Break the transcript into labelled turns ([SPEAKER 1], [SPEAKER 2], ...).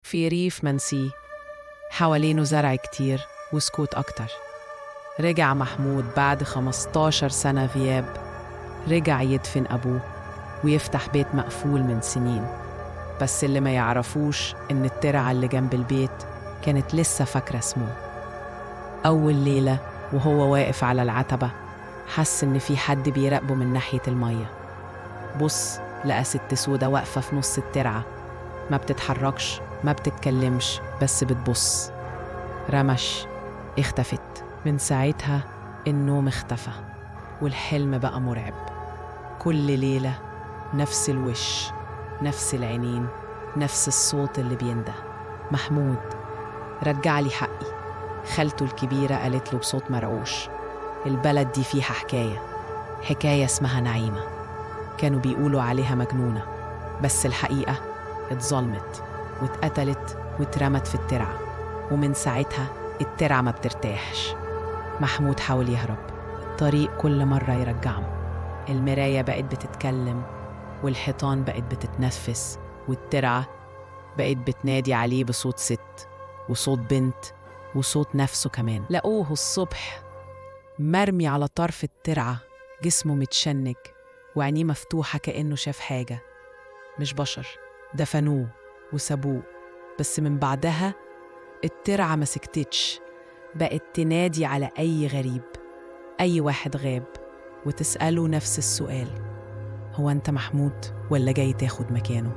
[SPEAKER 1] في ريف منسي حوالينه زرع كتير وسكوت أكتر. رجع محمود بعد 15 سنة غياب، رجع يدفن أبوه ويفتح بيت مقفول من سنين. بس اللي ما يعرفوش إن الترعة اللي جنب البيت كانت لسه فاكرة اسمه. أول ليلة وهو واقف على العتبة حس إن في حد بيراقبه من ناحية المية. بص لقى ست سودة واقفة في نص الترعة، ما بتتحركش، ما بتتكلمش، بس بتبص. رمش، اختفت. من ساعتها النوم اختفى والحلم بقى مرعب. كل ليلة نفس الوش، نفس العينين، نفس الصوت اللي بينده: محمود رجع لي حقي. خالته الكبيرة قالت له بصوت مرعوش: البلد دي فيها حكاية، حكاية اسمها نعيمة. كانوا بيقولوا عليها مجنونة، بس الحقيقة اتظلمت واتقتلت واترمت في الترعة، ومن ساعتها الترعة ما بترتاحش. محمود حاول يهرب، الطريق كل مرة يرجعه. المراية بقت بتتكلم، والحيطان بقت بتتنفس، والترعة بقت بتنادي عليه بصوت ست وصوت بنت وصوت نفسه كمان. لقوه الصبح مرمي على طرف الترعة، جسمه متشنج وعينيه مفتوحة كأنه شاف حاجة مش بشر. دفنوه وسابوه، بس من بعدها الترعة ما سكتتش، بقت تنادي على أي غريب، أي واحد غاب، وتسأله نفس السؤال: هو أنت محمود ولا جاي تاخد مكانه؟